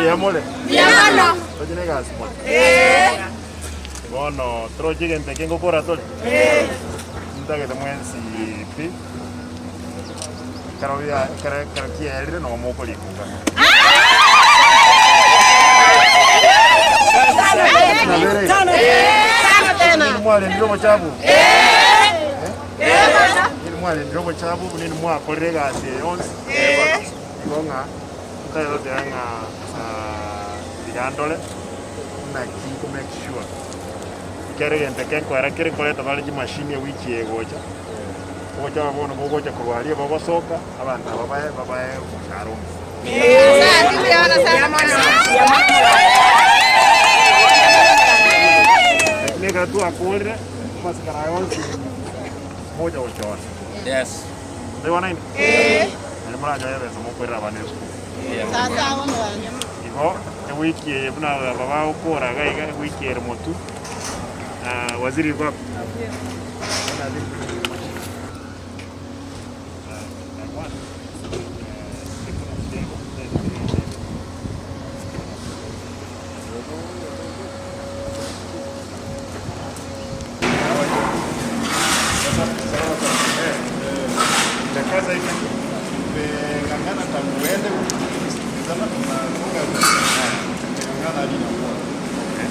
Mbuya more? Toche na egasi more? Bono toroche egento eke ngokora tore? Ntagete mwensi pi, ekero bia ekero ekero kiaerire nogo mokorikuga. Nabere iga. Nini mwarendire obochafu obo? Nini mwarendire obochafu obo, nini mwakorire egasi eye yonsi? Igo ng'a ntagete ng'a tiga ndore naki nko make sure ekero egento eke nkoera kere nkoreta bare chimashini ewiki eye egocha, ogocha bono bogocha korwa aria bogosoka abanto aba bae babae omoshahara omuya. Lakini ekero twakorire amasikara aya onsi mogocha gochora. Mwaigwa naende? Naende moranyore ebesa mokoirera abana esukuru. Igo ewiki eye buna aba bagokora iga iga ewiki ere motwe, waziri yuko wapi? Chakaza hivi tumeng'ang'ana tangu uende huku tukisikilizana, tunafunga tumeng'ang'ana hadi inakuwa okay.